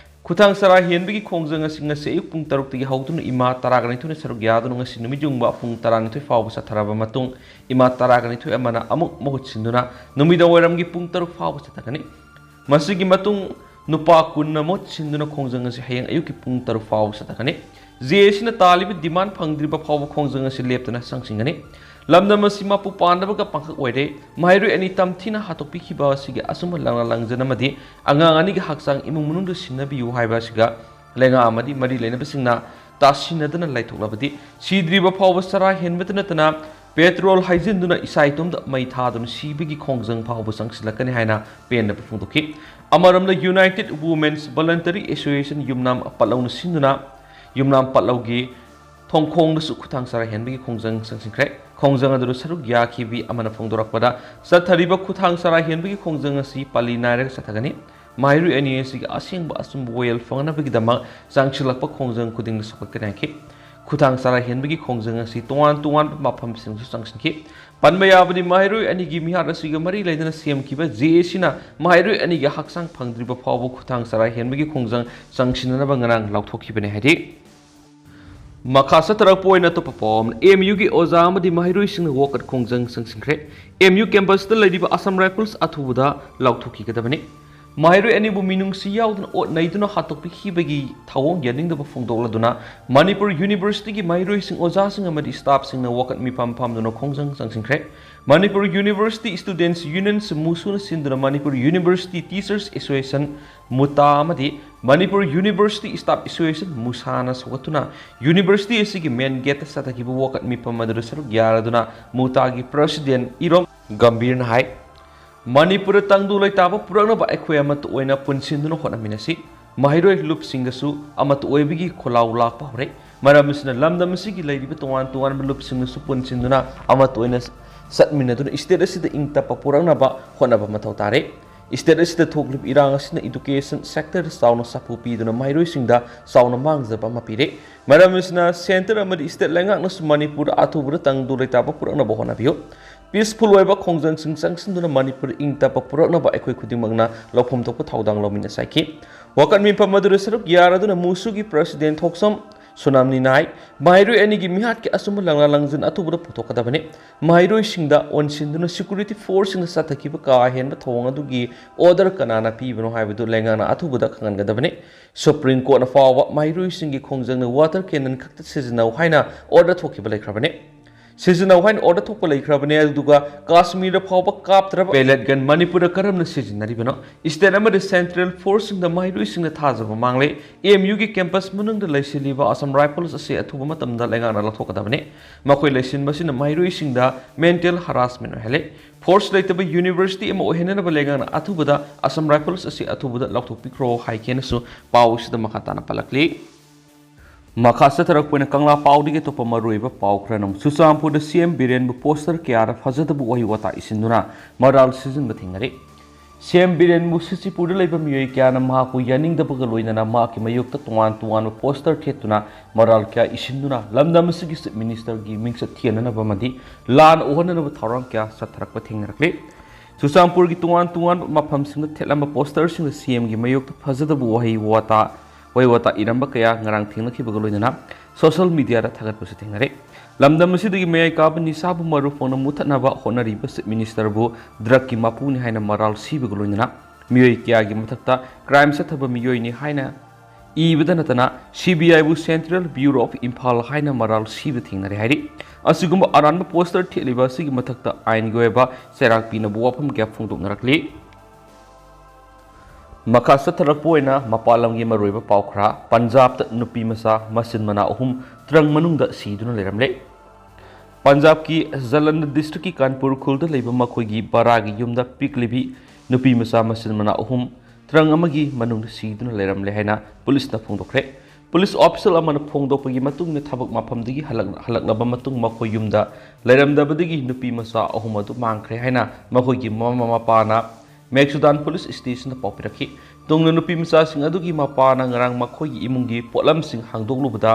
ꯈꯨꯊꯥꯡ ꯆꯔꯥ ꯍꯦꯟꯕꯒꯤ ꯈꯣꯡꯖꯪ ꯑꯁꯤ ꯉꯁꯤ ꯑꯌꯨꯛ ꯄꯨꯡ ꯇꯔꯨꯛꯇꯒꯤ ꯍꯧꯗꯨꯅ ꯏꯃꯥ ꯇꯔꯥꯒ ꯅꯤꯊꯣꯏꯅ ꯁꯔꯨꯛ ꯌꯥꯗꯨꯅ ꯉꯁꯤ ꯅꯨꯃꯤꯠ ꯌꯨꯡꯕ ꯄꯨꯡ ꯇꯔꯥꯅꯤꯊꯣꯏ ꯐꯥꯎꯕ ꯆꯠꯊꯔꯕ ꯃꯇꯨꯡ, ꯏꯃꯥ ꯇꯔꯥꯒ ꯅꯤꯊꯣꯏ ꯑꯃꯅ ꯑꯃꯨꯛ ꯃꯍꯨꯠ ꯁꯤꯟꯗꯨꯅ ꯅꯨꯃꯤꯗꯥꯡ ꯋꯥꯏꯔꯝꯒꯤ ꯄꯨꯡ ꯇꯔꯨꯛ ꯐꯥꯎꯕ ꯆꯠꯊꯒꯅꯤ꯫ ꯃꯁꯤꯒꯤ ꯃꯇꯨꯡ ꯅꯨꯄꯥ ꯀꯨꯟꯅ ꯃꯍꯨꯠ ꯁꯤꯟꯗꯨꯅ ꯈꯣꯡꯖꯪ ꯑꯁꯤ ꯍꯌꯦꯡ ꯑꯌꯨꯛꯀꯤ ꯄꯨꯡ ꯇꯔꯨꯛ ꯐꯥꯎꯕ ꯆꯠꯊꯒꯅꯤ꯫ ꯖꯦ ꯑꯦꯁꯤꯅ ꯇꯥꯜꯂꯤꯕ demand ꯐꯪꯗ꯭ꯔꯤꯕ ꯐꯥꯎꯕ ꯈꯣꯡꯖꯪ ꯑꯁꯤ ꯂꯦꯞꯇꯅ ꯆꯪꯁꯤꯟꯒꯅꯤ꯫ ꯂꯝꯗꯝ ꯑꯁꯤ ꯃꯄꯨ ꯄꯥꯟꯗꯕꯒ ꯄꯥꯡꯈꯛ ꯑꯣꯏꯔꯦ꯫ ꯃꯍꯩꯔꯣꯏ ꯑꯅꯤ ꯇꯝꯊꯤꯅ ꯍꯥꯠꯇꯣꯛꯄꯤꯈꯤꯕ ꯑꯁꯤꯒꯤ ꯑꯆꯨꯝꯕ ꯂꯪꯂꯥ ꯂꯪꯖꯅ ꯑꯃꯗꯤ ꯑꯉꯥꯡ ꯑꯅꯤꯒꯤ ꯍꯛꯆꯥꯡ ꯏꯃꯨꯡ ꯃꯅꯨꯡꯗ ꯁꯤꯟꯅꯕꯤꯌꯨ ꯍꯥꯏꯕ ꯑꯁꯤꯒ ꯂꯩꯉꯥꯛ ꯑꯃꯗꯤ ꯃꯔꯤ ꯂꯩꯅꯕꯁꯤꯡꯅ ꯇꯥꯁꯤꯟꯅꯗꯅ ꯂꯩꯊꯣꯛꯂꯕꯗꯤ ꯁꯤꯗ꯭ꯔꯤꯕ ꯐꯥꯎꯕ ꯆꯔꯥ ꯍꯦꯟꯕꯇ ꯅꯠꯇꯅ petrol ꯍꯩꯖꯤꯟꯗꯨꯅ ꯏꯁꯥ ꯏꯇꯣꯝꯇ ꯃꯩ ꯊꯥꯗꯨꯅ ꯁꯤꯕꯒꯤ ꯈꯣꯡꯖꯪ ꯐꯥꯎꯕ ꯆꯪꯁꯤꯜꯂꯛꯀꯅꯤ ꯍꯥꯏꯅ ꯄꯦꯟꯗꯕ ꯐꯣꯡꯗꯣꯛꯈꯤ꯫ ꯑꯃꯔꯣꯝꯗ United Women's Voluntary Association ꯌꯨꯝꯅꯥꯝ ꯄꯠꯂꯧꯅ ꯁꯤꯟꯗꯨꯅ ꯌꯨꯝꯅꯥꯝ ꯄꯠꯂꯧꯒꯤ ꯊꯣꯡꯈꯣꯡꯗꯁꯨ ꯈꯨꯊꯥꯡ ꯆꯔꯥ ꯍꯦꯟꯕꯒꯤ ꯈꯣꯡꯖꯪ ꯆꯪꯁꯤꯟꯈ꯭ꯔꯦ꯫ ꯈꯣꯡꯖꯪ ꯑꯗꯨꯗ ꯁꯔꯨꯛ ꯌꯥꯈꯤꯕꯤ ꯑꯃꯅ ꯐꯣꯡꯗꯣꯔꯛꯄꯗ ꯆꯠꯊꯔꯤꯕ ꯈꯨꯊꯥꯡ ꯆꯔꯥ ꯍꯦꯟꯕꯒꯤ ꯈꯣꯡꯖꯪ ꯑꯁꯤ ꯄꯜꯂꯤ ꯅꯥꯏꯔꯒ ꯆꯠꯊꯒꯅꯤ꯫ ꯃꯍꯩꯔꯣꯏ ꯑꯅꯤ ꯑꯁꯤꯒꯤ ꯑꯁꯦꯡꯕ ꯑꯆꯨꯝꯕ ꯋꯥꯌꯦꯜ ꯐꯪꯅꯕꯒꯤꯗꯃꯛ ꯆꯪꯁꯤꯜꯂꯛꯄ ꯈꯣꯡꯖꯪ ꯈꯨꯗꯤꯡꯗ ꯁꯧꯒꯠꯀꯅꯤ ꯍꯥꯏꯈꯤ꯫ ꯈꯨꯊꯥꯡ ꯆꯔꯥ ꯍꯦꯟꯕꯒꯤ ꯈꯣꯡꯖꯪ ꯑꯁꯤ ꯇꯣꯉꯥꯟ ꯇꯣꯉꯥꯟꯕ ꯃꯐꯝꯁꯤꯡꯗꯁꯨ ꯆꯪꯁꯤꯟꯈꯤ꯫ ꯄꯟꯕ ꯌꯥꯕꯗꯤ ꯃꯍꯩꯔꯣꯏ ꯑꯅꯤꯒꯤ ꯃꯤꯍꯥꯠ ꯑꯁꯤꯒ ꯃꯔꯤ ꯂꯩꯅꯅ ꯁꯦꯝꯈꯤꯕ ꯖꯦ ꯑꯦꯁꯤꯅ ꯃꯍꯩꯔꯣꯏ ꯑꯅꯤꯒꯤ ꯍꯛꯆꯥꯡ ꯐꯪꯗ꯭ꯔꯤꯕ ꯐꯥꯎꯕ ꯈꯨꯊꯥꯡ ꯆꯔꯥ ꯍꯦꯟꯕꯒꯤ ꯈꯣꯡꯖꯪ ꯆꯪꯁꯤꯟꯅꯅꯕ ꯉꯔꯥꯡ ꯂꯥꯎꯊꯣꯛꯈꯤꯕꯅꯤ ꯍꯥꯏꯔꯤ꯫ ꯃꯈꯥ ꯆꯠꯊꯔꯛꯄ ꯑꯣꯏꯅ ꯑꯇꯣꯞꯄ ꯄꯥꯎ ꯑꯃꯅ, ꯑꯦꯝ ꯌꯨꯒꯤ ꯑꯣꯖꯥ ꯑꯃꯗꯤ ꯃꯍꯩꯔꯣꯏꯁꯤꯡꯅ ꯋꯥꯀꯠ ꯈꯣꯡꯖꯪ ꯆꯪꯁꯤꯟꯈ꯭ꯔꯦ꯫ ꯑꯦꯝ ꯌꯨ campus ꯇ ꯂꯩꯔꯤꯕ Assam Rifles ꯑꯊꯨꯕꯗ ꯂꯥꯎꯊꯣꯛꯈꯤꯒꯗꯕꯅꯤ꯫ ꯃꯍꯩꯔꯣꯏ ꯑꯅꯤꯕꯨ ꯃꯤꯅꯨꯡꯁꯤ ꯌꯥꯎꯗꯅ ꯑꯣꯠ ꯅꯩꯗꯨꯅ ꯍꯥꯠꯇꯣꯛꯄꯤꯈꯤꯕꯒꯤ ꯊꯧꯑꯣꯡ ꯌꯥꯅꯤꯡꯗꯕ ꯐꯣꯡꯗꯣꯛꯂꯗꯨꯅ ꯃꯅꯤꯄꯨꯔ University ꯒꯤ ꯃꯍꯩꯔꯣꯏꯁꯤꯡ, ꯑꯣꯖꯥꯁꯤꯡ ꯑꯃꯗꯤ staff ꯁꯤꯡꯅ ꯋꯥꯀꯠ ꯃꯤꯐꯝ ꯐꯝꯗꯨꯅ ꯈꯣꯡꯖꯪ ꯆꯪꯁꯤꯟꯈ꯭ꯔꯦ꯫ ꯃꯅꯤꯄꯨꯔ University Students Union, ꯃꯨꯁꯨꯅ ꯁꯤꯟꯗꯨꯅ ꯃꯅꯤꯄꯨꯔ University Teachers Association, ꯃꯨꯇꯥ, ꯑꯃꯗꯤ Manipur University Staff Association, ꯃꯨꯁꯥꯅ ꯁꯧꯒꯠꯇꯨꯅ university ꯑꯁꯤꯒꯤ main gate ꯇ ꯆꯠꯊꯈꯤꯕ ꯋꯥꯀꯠ ꯃꯤꯐꯝ ꯑꯗꯨꯗ ꯁꯔꯨꯛ ꯌꯥꯔꯗꯨꯅ ꯃꯨꯇꯥꯒꯤ president ꯏꯔꯣꯝ ꯒꯝꯚꯤꯔꯅ ꯍꯥꯏ, ꯃꯅꯤꯄꯨꯔꯗ ꯇꯪꯗꯨ ꯂꯩꯇꯥꯕ ꯄꯨꯔꯛꯅꯕ ꯑꯩꯈꯣꯏ ꯑꯃꯠꯇ ꯑꯣꯏꯅ ꯄꯨꯟꯁꯤꯟꯗꯨꯅ ꯍꯣꯠꯅꯃꯤꯟꯅꯁꯤ꯫ ꯃꯍꯩꯔꯣꯏ ꯂꯨꯞꯁꯤꯡꯗꯁꯨ ꯑꯃꯠꯇ ꯑꯣꯏꯕꯒꯤ ꯈꯣꯜꯂꯥꯎ ꯂꯥꯛꯄ ꯍꯧꯔꯦ꯫ ꯃꯔꯝ ꯑꯁꯤꯅ ꯂꯝꯗꯝ ꯑꯁꯤꯒꯤ ꯂꯩꯔꯤꯕ ꯇꯣꯉꯥꯟ ꯇꯣꯉꯥꯟꯕ ꯂꯨꯞꯁꯤꯡꯅꯁꯨ ꯄꯨꯟꯁꯤꯟꯗꯨꯅ ꯑꯃꯠꯇ ꯑꯣꯏꯅ ꯆꯠꯃꯤꯟꯅꯗꯨꯅ state ꯑꯁꯤꯗ ꯏꯪ ꯇꯞꯄ ꯄꯨꯔꯛꯅꯕ ꯍꯣꯠꯅꯕ ꯃꯊꯧ ꯇꯥꯔꯦ꯫ State ꯑꯁꯤꯗ ꯊꯣꯛꯂꯤꯕ ꯏꯔꯥꯡ ꯑꯁꯤꯅ education sectorꯗ ꯆꯥꯎꯅ ꯁꯥꯐꯨ ꯄꯤꯗꯨꯅ ꯃꯍꯩꯔꯣꯏꯁꯤꯡꯗ ꯆꯥꯎꯅ ꯃꯥꯡꯖꯕ ꯑꯃ ꯄꯤꯔꯦ꯫ ꯃꯔꯝ ꯑꯁꯤꯅ centre ꯑꯃꯗꯤ state ꯂꯩꯉꯥꯛꯅꯁꯨ ꯃꯅꯤꯄꯨꯔꯗ ꯑꯊꯨꯕꯗ ꯇꯪꯗꯨ ꯂꯩꯇꯥꯕ ꯄꯨꯔꯛꯅꯕ ꯍꯣꯠꯅꯕꯤꯌꯨ꯫ Peaceful ꯑꯣꯏꯕ ꯈꯣꯡꯖꯪꯁꯤꯡ ꯆꯪꯁꯤꯟꯗꯨꯅ ꯃꯅꯤꯄꯨꯔ ꯏꯪ ꯇꯞꯄ ꯄꯨꯔꯛꯅꯕ ꯑꯩꯈꯣꯏ ꯈꯨꯗꯤꯡꯃꯛꯅ ꯂꯧꯐꯝ ꯊꯣꯛꯄ ꯊꯧꯗꯥꯡ ꯂꯧꯃꯤꯟꯅꯁꯤ ꯍꯥꯏꯈꯤ꯫ ꯋꯥꯀꯠ ꯃꯤꯐꯝ ꯑꯗꯨꯗ ꯁꯔꯨꯛ ꯌꯥꯔꯗꯨꯅ ꯃꯨꯁꯨꯒꯤ president ꯊꯣꯛꯁꯝ ꯁꯣꯅꯥꯝꯅꯤꯅ ꯍꯥꯏ, ꯃꯍꯩꯔꯣꯏ ꯑꯅꯤꯒꯤ ꯃꯤꯍꯥꯠꯀꯤ ꯑꯆꯨꯝꯕ ꯂꯪꯂꯥ ꯂꯪꯖꯤꯟ ꯑꯊꯨꯕꯗ ꯄꯨꯊꯣꯛꯀꯗꯕꯅꯤ꯫ ꯃꯍꯩꯔꯣꯏꯁꯤꯡꯗ ꯑꯣꯟꯁꯤꯟꯗꯨꯅ security forceꯁꯤꯡꯅ ꯆꯠꯊꯈꯤꯕ ꯀꯥ ꯍꯦꯟꯕ ꯊꯧꯑꯣꯡ ꯑꯗꯨꯒꯤ order ꯀꯅꯥꯅ ꯄꯤꯕꯅꯣ ꯍꯥꯏꯕꯗꯨ ꯂꯩꯉꯥꯛꯅ ꯑꯊꯨꯕꯗ ꯈꯪꯍꯟꯒꯗꯕꯅꯤ꯫ Supreme Courtꯅ ꯐꯥꯎꯕ ꯃꯍꯩꯔꯣꯏꯁꯤꯡꯒꯤ ꯈꯣꯡꯖꯪꯅ water cannon ꯈꯛꯇ ꯁꯤꯖꯤꯟꯅꯧ ꯍꯥꯏꯅ order ꯊꯣꯛꯈꯤꯕ ꯂꯩꯈ꯭ꯔꯕꯅꯤ꯫ ꯁꯤꯖꯤꯟꯅꯧ ꯍꯥꯏꯅ order ꯊꯣꯛꯄ ꯂꯩꯈ꯭ꯔꯕꯅꯤ, ꯑꯗꯨꯒ ꯀꯥꯁꯃꯤꯔꯗ ꯐꯥꯎꯕ ꯀꯥꯞꯇ꯭ꯔꯕ pellet gun ꯃꯅꯤꯄꯨꯔꯗ ꯀꯔꯝꯅ ꯁꯤꯖꯤꯟꯅꯔꯤꯕꯅꯣ? State ꯑꯃꯗꯤ central forceꯁꯤꯡꯗ ꯃꯍꯩꯔꯣꯏꯁꯤꯡꯅ ꯊꯥꯖꯕ ꯃꯥꯡꯂꯦ꯫ MUꯒꯤ campus ꯃꯅꯨꯡꯗ ꯂꯩꯁꯤꯜꯂꯤꯕ Assam Rifles ꯑꯁꯤ ꯑꯊꯨꯕ ꯃꯇꯝꯗ ꯂꯩꯉꯥꯛꯅ ꯂꯧꯊꯣꯛꯀꯗꯕꯅꯤ꯫ ꯃꯈꯣꯏ ꯂꯩꯁꯤꯟꯕꯁꯤꯅ ꯃꯍꯩꯔꯣꯏꯁꯤꯡꯗ mental harassment ꯑꯣꯏꯍꯜꯂꯦ꯫ Force ꯂꯩꯇꯕ university ꯑꯃ ꯑꯣꯏꯍꯟꯅꯅꯕ ꯂꯩꯉꯥꯛꯅ ꯑꯊꯨꯕꯗ Assam Rifles ꯑꯁꯤ ꯑꯊꯨꯕꯗ ꯂꯧꯊꯣꯛꯄꯤꯈ꯭ꯔꯣ ꯍꯥꯏꯒꯦꯅꯁꯨ ꯄꯥꯎ ꯑꯁꯤꯗ ꯃꯈꯥ ꯇꯥꯅ ꯄꯜꯂꯛꯂꯤ꯫ ꯃꯈꯥ ꯆꯠꯊꯔꯛꯄ ꯑꯣꯏꯅ ꯀꯪꯂꯥ ꯄꯥꯎꯗꯒꯤ ꯑꯇꯣꯞꯄ ꯃꯔꯨꯑꯣꯏꯕ ꯄꯥꯎ ꯈꯔꯅ ꯑꯃꯨꯛ ꯆꯨꯔꯆꯥꯟꯄꯨꯔꯗ CM ꯕꯤꯔꯦꯟꯕꯨ poster ꯀꯌꯥꯗ ꯐꯖꯗꯕ ꯋꯥꯍꯩ ꯋꯥꯇꯥ ꯏꯁꯤꯟꯗꯨꯅ ꯃꯔꯥꯜ ꯁꯤꯖꯤꯟꯕ ꯊꯦꯡꯅꯔꯦ꯫ CM ꯕꯤꯔꯦꯟꯕꯨ ꯁꯤꯆꯤꯄꯨꯔꯗ ꯂꯩꯕ ꯃꯤꯑꯣꯏ ꯀꯌꯥꯅ ꯃꯍꯥꯛꯄꯨ ꯌꯥꯅꯤꯡꯗꯕꯒ ꯂꯣꯏꯅꯅ ꯃꯍꯥꯛꯀꯤ ꯃꯥꯌꯣꯛꯇ ꯇꯣꯉꯥꯟ ꯇꯣꯉꯥꯟꯕ poster ꯊꯦꯠꯇꯨꯅ ꯃꯔꯥꯜ ꯀꯌꯥ ꯏꯁꯤꯟꯗꯨꯅ ꯂꯝꯗꯝ ꯑꯁꯤꯒꯤ Chief Ministerꯒꯤ ꯃꯤꯡꯆꯠ ꯊꯤꯍꯟꯅꯅꯕ ꯑꯃꯗꯤ ꯂꯥꯟ ꯑꯣꯛꯍꯟꯅꯅꯕ ꯊꯧꯔꯥꯡ ꯀꯌꯥ ꯆꯠꯊꯔꯛꯄ ꯊꯦꯡꯅꯔꯛꯂꯦ꯫ ꯆꯨꯔꯆꯥꯟꯄꯨꯔꯒꯤ ꯇꯣꯉꯥꯟ ꯇꯣꯉꯥꯟꯕ ꯃꯐꯝꯁꯤꯡꯗ ꯊꯦꯠꯂꯝꯕ posterꯁꯤꯡꯗ CMꯒꯤ ꯃꯥꯌꯣꯛꯇ ꯐꯖꯗꯕ ꯋꯥꯍꯩ ꯋꯥꯇꯥ ꯋꯥꯍꯩ ꯋꯥꯇꯥ ꯏꯔꯝꯕ ꯀꯌꯥ ꯉꯔꯥꯡ ꯊꯦꯡꯅꯈꯤꯕꯒ ꯂꯣꯏꯅꯅ social mediaꯗ ꯊꯥꯒꯠꯄꯁꯨ ꯊꯦꯡꯅꯔꯦ꯫ ꯂꯝꯗꯝ ꯑꯁꯤꯗꯒꯤ ꯃꯌꯥꯏ ꯀꯥꯕ ꯅꯤꯁꯥꯕꯨ ꯃꯔꯨ ꯐꯪꯅ ꯃꯨꯊꯠꯅꯕ ꯍꯣꯠꯅꯔꯤꯕ Chief Ministerꯕꯨ drugꯀꯤ ꯃꯄꯨꯅꯤ ꯍꯥꯏꯅ ꯃꯔꯥꯜ ꯁꯤꯕꯒ ꯂꯣꯏꯅꯅ ꯃꯤꯑꯣꯏ ꯀꯌꯥꯒꯤ ꯃꯊꯛꯇ crime ꯆꯠꯊꯕ ꯃꯤꯑꯣꯏꯅꯤ ꯍꯥꯏꯅ ꯏꯕꯗ ꯅꯠꯇꯅ CBIꯕꯨ Central Bureau of Imphal ꯍꯥꯏꯅ ꯃꯔꯥꯜ ꯁꯤꯕ ꯊꯦꯡꯅꯔꯦ ꯍꯥꯏꯔꯤ꯫ ꯑꯁꯤꯒꯨꯝꯕ ꯑꯔꯥꯟꯕ poster ꯊꯦꯠꯂꯤꯕ ꯑꯁꯤꯒꯤ ꯃꯊꯛꯇ ꯑꯥꯏꯟꯒꯤ ꯑꯣꯏꯕ ꯆꯩꯔꯥꯛ ꯄꯤꯅꯕ ꯋꯥꯐꯝ ꯀꯌꯥ ꯐꯣꯡꯗꯣꯛꯅꯔꯛꯂꯤ꯫ ꯃꯈꯥ ꯆꯠꯊꯔꯛꯄ ꯑꯣꯏꯅ ꯃꯄꯥꯟ ꯂꯝꯒꯤ ꯃꯔꯨꯑꯣꯏꯕ ꯄꯥꯎ ꯈꯔ, ꯄꯟꯖꯥꯕꯇ ꯅꯨꯄꯤ ꯃꯆꯥ ꯃꯆꯤꯟ ꯃꯅꯥꯎ ꯑꯍꯨꯝ trunk ꯃꯅꯨꯡꯗ ꯁꯤꯗꯨꯅ ꯂꯩꯔꯝꯂꯦ꯫ ꯄꯟꯖꯥꯕꯀꯤ ꯖꯂꯟꯙꯔ ꯗꯤꯁꯇ꯭ꯔꯤꯛꯀꯤ ꯀꯥꯟꯄꯨꯔ ꯈꯨꯜꯗ ꯂꯩꯕ ꯃꯈꯣꯏꯒꯤ ꯕꯔꯥꯒꯤ ꯌꯨꯝꯗ ꯄꯤꯛꯂꯤꯕꯤ ꯅꯨꯄꯤ ꯃꯆꯥ ꯃꯆꯤꯟ ꯃꯅꯥꯎ ꯑꯍꯨꯝ ꯇ꯭ꯔꯪ ꯑꯃꯒꯤ ꯃꯅꯨꯡꯗ ꯁꯤꯗꯨꯅ ꯂꯩꯔꯝꯂꯦ ꯍꯥꯏꯅ ꯄꯨꯂꯤꯁꯅ ꯐꯣꯡꯗꯣꯛꯈ꯭ꯔꯦ꯫ ꯄꯨꯂꯤꯁ ꯑꯣꯐꯤꯁꯤꯌꯦꯜ ꯑꯃꯅ ꯐꯣꯡꯗꯣꯛꯄꯒꯤ ꯃꯇꯨꯡ ꯏꯟꯅ, ꯊꯕꯛ ꯃꯐꯝꯗꯒꯤ ꯍꯜꯂꯛ-, ꯍꯜꯂꯛꯂꯕ ꯃꯇꯨꯡ ꯃꯈꯣꯏ ꯌꯨꯝꯗ ꯂꯩꯔꯝꯗꯕꯗꯒꯤ ꯅꯨꯄꯤ ꯃꯆꯥ ꯑꯍꯨꯝ ꯑꯗꯨ ꯃꯥꯡꯈ꯭ꯔꯦ ꯍꯥꯏꯅ ꯃꯈꯣꯏꯒꯤ ꯃꯃꯥ ꯃꯄꯥꯅ ꯃꯦꯛꯁꯨꯗꯥꯟ ꯄꯨꯂꯤꯁ ꯁ꯭ꯇꯦꯁꯟꯗ ꯄꯥꯎ ꯄꯤꯔꯛꯈꯤ꯫ ꯇꯨꯡꯗ ꯅꯨꯄꯤ ꯃꯆꯥꯁꯤꯡ ꯑꯗꯨꯒꯤ ꯃꯄꯥꯅ ꯉꯔꯥꯡ ꯃꯈꯣꯏꯒꯤ ꯏꯃꯨꯡꯒꯤ ꯄꯣꯠꯂꯝꯁꯤꯡ ꯍꯥꯡꯗꯣꯛꯂꯨꯕꯗ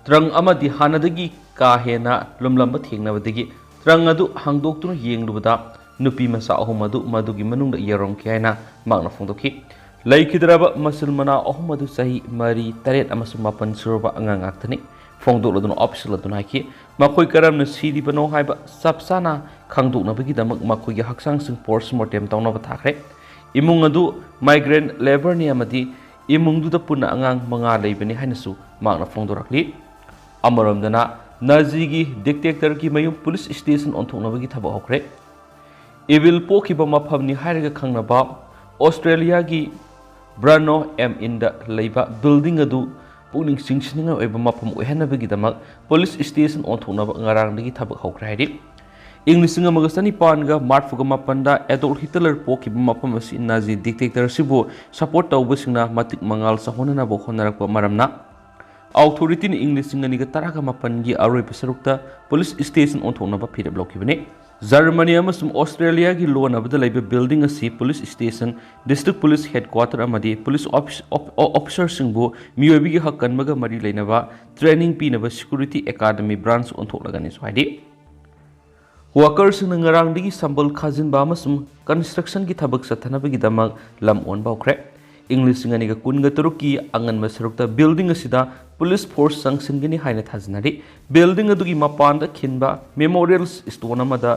ꯇ꯭ꯔꯪ ꯑꯃꯗꯤ ꯍꯥꯟꯅꯗꯒꯤ ꯀꯥ ꯍꯦꯟꯅ ꯂꯨꯝꯂꯝꯕ ꯊꯦꯡꯅꯕꯗꯒꯤ ꯇ꯭ꯔꯪ ꯑꯗꯨ ꯍꯥꯡꯗꯣꯛꯇꯨꯅ ꯌꯦꯡꯂꯨꯕꯗ ꯅꯨꯄꯤ ꯃꯆꯥ ꯑꯍꯨꯝ ꯑꯗꯨ ꯃꯗꯨꯒꯤ ꯃꯅꯨꯡꯗ ꯌꯥꯎꯔꯝꯈꯤ ꯍꯥꯏꯅ ꯃꯍꯥꯛꯅ ꯐꯣꯡꯗꯣꯛꯈꯤ꯫ ꯂꯩꯈꯤꯗ꯭ꯔꯕ ꯃꯆꯤꯟ ꯃꯅꯥꯎ ꯑꯍꯨꯝ ꯑꯗꯨ ꯆꯍꯤ ꯃꯔꯤ, ꯇꯔꯦꯠ ꯑꯃꯁꯨꯡ ꯃꯥꯄꯟ ꯁꯨꯔꯕ ꯑꯉꯥꯡ ꯉꯥꯛꯇꯅꯤ꯫ ꯐꯣꯡꯗꯣꯛꯂꯗꯨꯅ ꯑꯣꯐꯤꯁꯤꯌꯦꯜ ꯑꯗꯨꯅ ꯍꯥꯏꯈꯤ, ꯃꯈꯣꯏ ꯀꯔꯝꯅ ꯁꯤꯔꯤꯕꯅꯣ ꯍꯥꯏꯕ ꯆꯞ ꯆꯥꯅ ꯈꯪꯗꯣꯛꯅꯕꯒꯤꯗꯃꯛ ꯃꯈꯣꯏꯒꯤ ꯍꯛꯆꯥꯡꯁꯤꯡ ꯄꯣꯁꯃꯣꯔꯇꯦꯝ ꯇꯧꯅꯕ ꯊꯥꯈ꯭ꯔꯦ꯫ ꯏꯃꯨꯡ ꯑꯗꯨ ꯃꯥꯏꯒ꯭ꯔꯦꯟ ꯂꯦꯕꯔꯅꯤ ꯑꯃꯗꯤ ꯏꯃꯨꯡꯗꯨꯗ ꯄꯨꯟꯅ ꯑꯉꯥꯡ ꯃꯉꯥ ꯂꯩꯕꯅꯤ ꯍꯥꯏꯅꯁꯨ ꯃꯍꯥꯛꯅ ꯐꯣꯡꯗꯣꯔꯛꯂꯤ꯫ ꯑꯃꯔꯣꯝꯗꯅ, ꯅꯥꯖꯤꯒꯤ ꯗꯤꯛꯇꯦꯛꯇꯔꯒꯤ ꯃꯌꯨꯝ ꯄꯨꯂꯤꯁ ꯁ꯭ꯇꯦꯁꯟ ꯑꯣꯟꯊꯣꯛꯅꯕꯒꯤ ꯊꯕꯛ ꯍꯧꯈ꯭ꯔꯦ꯫ ꯏꯚꯤꯜ ꯄꯣꯛꯈꯤꯕ ꯃꯐꯝꯅꯤ ꯍꯥꯏꯔꯒ ꯈꯪꯅꯕ ꯑꯣꯁꯇ꯭ꯔꯦꯂꯤꯌꯥꯒꯤ ꯕ꯭ꯔꯅꯣ ꯑꯦꯝ ꯏꯟꯗ ꯂꯩꯕ ꯕꯤꯜꯗꯤꯡ ꯑꯗꯨ ꯄꯨꯛꯅꯤꯡ ꯆꯤꯡꯁꯤꯟꯅꯤꯡꯉꯥꯏ ꯑꯣꯏꯕ ꯃꯐꯝ ꯑꯣꯏꯍꯟꯅꯕꯒꯤꯗꯃꯛ ꯄꯨꯂꯤꯁ ꯁ꯭ꯇꯦꯁꯟ ꯑꯣꯟꯊꯣꯛꯅꯕ ꯉꯔꯥꯡꯗꯒꯤ ꯊꯕꯛ ꯍꯧꯈ꯭ꯔꯦ ꯍꯥꯏꯔꯤ꯫ ꯏꯪ ꯂꯤꯁꯤꯡ ꯑꯃꯒ ꯆꯅꯤꯄꯥꯟꯒ ꯃꯔꯤꯐꯨꯒ ꯃꯥꯄꯟꯗ ꯑꯦꯗꯣꯜꯐ ꯍꯤꯇꯂꯔ ꯄꯣꯛꯈꯤꯕ ꯃꯐꯝ ꯑꯁꯤ ꯅꯥꯖꯤ ꯗꯤꯛꯇꯦꯛꯇꯔ ꯑꯁꯤꯕꯨ ꯁꯄꯣꯔꯠ ꯇꯧꯕꯁꯤꯡꯅ ꯃꯇꯤꯛ ꯃꯉꯥꯜ ꯆꯥꯎꯍꯟꯅꯅꯕ ꯍꯣꯠꯅꯔꯛꯄ ꯃꯔꯝꯅ, ꯑꯣꯊꯣꯔꯤꯇꯤꯅ ꯏꯪ ꯂꯤꯁꯤꯡ ꯑꯅꯤꯒ ꯇꯔꯥꯒ ꯃꯥꯄꯟꯒꯤ ꯑꯔꯣꯏꯕ ꯁꯔꯨꯛꯇ ꯄꯨꯂꯤꯁ ꯁ꯭ꯇꯦꯁꯟ ꯑꯣꯟꯊꯣꯛꯅꯕ ꯐꯤꯔꯦꯞ ꯂꯧꯈꯤꯕꯅꯤ꯫ ꯖꯔꯃꯅꯤ ꯑꯃꯁꯨꯡ ꯑꯣꯁꯇ꯭ꯔꯦꯂꯤꯌꯥꯒꯤ ꯂꯣꯟꯅꯕꯗ ꯂꯩꯕ ꯕꯤꯜꯗꯤꯡ ꯑꯁꯤ police station, district police headquarter ꯑꯃꯗꯤ ꯄꯨꯂꯤꯁ ꯑꯣꯐꯤꯁ-, ꯑꯣꯐ-, ꯑꯣ-, ꯑꯣꯐꯤꯁꯔꯁꯤꯡꯕꯨ ꯃꯤꯑꯣꯏꯕꯒꯤ ꯍꯛ ꯀꯟꯕꯒ ꯃꯔꯤ ꯂꯩꯅꯕ ꯇ꯭ꯔꯦꯅꯤꯡ ꯄꯤꯅꯕ ꯁꯦꯀ꯭ꯌꯨꯔꯤꯇꯤ ꯑꯦꯀꯥꯗꯃꯤ ꯕ꯭ꯔꯥꯟꯆ ꯑꯣꯟꯊꯣꯛꯂꯒꯅꯤꯁꯨ ꯍꯥꯏꯔꯤ꯫ ꯋꯥꯀꯔꯁꯤꯡꯅ ꯉꯔꯥꯡꯗꯒꯤ ꯁꯝꯕꯜ ꯈꯥꯖꯤꯟꯕ ꯑꯃꯁꯨꯡ ꯀꯟꯁꯇ꯭ꯔꯛꯁꯟꯒꯤ ꯊꯕꯛ ꯆꯠꯊꯅꯕꯒꯤꯗꯃꯛ ꯂꯝ ꯑꯣꯟꯕ ꯍꯧꯈ꯭ꯔꯦ꯫ ꯏꯪ ꯂꯤꯁꯤꯡ ꯑꯅꯤꯒ ꯀꯨꯟꯒ ꯇꯔꯨꯛꯀꯤ ꯑꯉꯟꯕ ꯁꯔꯨꯛꯇ ꯕꯤꯜꯗꯤꯡ ꯑꯁꯤꯗ ꯄꯨꯂꯤꯁ ꯐꯣꯔꯁ ꯆꯪꯁꯤꯟꯒꯅꯤ ꯍꯥꯏꯅ ꯊꯥꯖꯅꯔꯤ꯫ ꯕꯤꯜꯗꯤꯡ ꯑꯗꯨꯒꯤ ꯃꯄꯥꯟꯗ ꯈꯤꯟꯕ ꯃꯦꯃꯣꯔꯤꯌꯦꯜ ꯁ꯭ꯇꯣꯟ ꯑꯃꯗ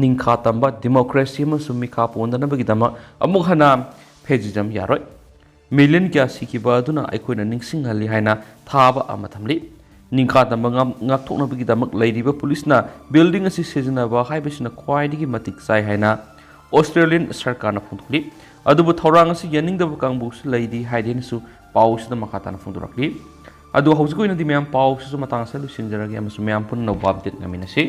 ꯅꯤꯡꯈꯥ ꯇꯝꯕ, ꯗꯤꯃꯣꯀ꯭ꯔꯦꯁꯤ ꯑꯃꯁꯨꯡ ꯃꯤꯈꯥ ꯄꯣꯟꯗꯅꯕꯒꯤꯗꯃꯛ ꯑꯃꯨꯛ ꯍꯟꯅ ꯐꯦꯁꯤꯖꯝ ꯌꯥꯔꯣꯏ꯫ ꯃꯤꯂꯤꯌꯟ ꯀꯌꯥ ꯁꯤꯈꯤꯕ ꯑꯗꯨꯅ ꯑꯩꯈꯣꯏꯅ ꯅꯤꯡꯁꯤꯡꯍꯜꯂꯤ ꯍꯥꯏꯅ ꯊꯥꯕ ꯑꯃ ꯊꯝꯂꯤ꯫ ꯅꯤꯡꯈꯥ ꯇꯝꯕ ꯉꯥꯛ-, ꯉꯥꯛꯊꯣꯛꯅꯕꯒꯤꯗꯃꯛ ꯂꯩꯔꯤꯕ ꯄꯨꯂꯤꯁꯅ ꯕꯤꯜꯗꯤꯡ ꯑꯁꯤ ꯁꯤꯖꯤꯟꯅꯕ ꯍꯥꯏꯕꯁꯤꯅ ꯈ꯭ꯋꯥꯏꯗꯒꯤ ꯃꯇꯤꯛ ꯆꯥꯏ ꯍꯥꯏꯅ ꯑꯣꯁꯇ꯭ꯔꯦꯂꯤꯌꯟ ꯁꯔꯀꯥꯔꯅ ꯐꯣꯡꯗꯣꯛꯂꯤ꯫ ꯑꯗꯨꯕꯨ ꯊꯧꯔꯥꯡ ꯑꯁꯤ ꯌꯥꯅꯤꯡꯗꯕ ꯀꯥꯡꯕꯨꯁꯨ ꯂꯩꯔꯤ ꯍꯥꯏꯗꯨꯅꯁꯨ ꯄꯥꯎꯁꯤꯗ ꯃꯈꯥ ꯇꯥꯅ ꯐꯣꯡꯗꯣꯔꯛꯂꯤ꯫ ꯑꯗꯣ ꯍꯧꯖꯤꯛꯀꯤ ꯑꯣꯏꯅꯗꯤ ꯃꯌꯥꯝ ꯄꯥꯎꯁꯤꯁꯨ ꯃꯇꯥꯡ ꯑꯁꯤꯗ ꯂꯣꯏꯁꯤꯟꯖꯔꯒꯦ ꯑꯃꯁꯨꯡ ꯃꯌꯥꯝ ꯄꯨꯟꯅ ꯑꯅꯧꯕ ꯑꯞꯗꯦꯠ ꯉꯥꯏꯃꯤꯟꯅꯁꯤ꯫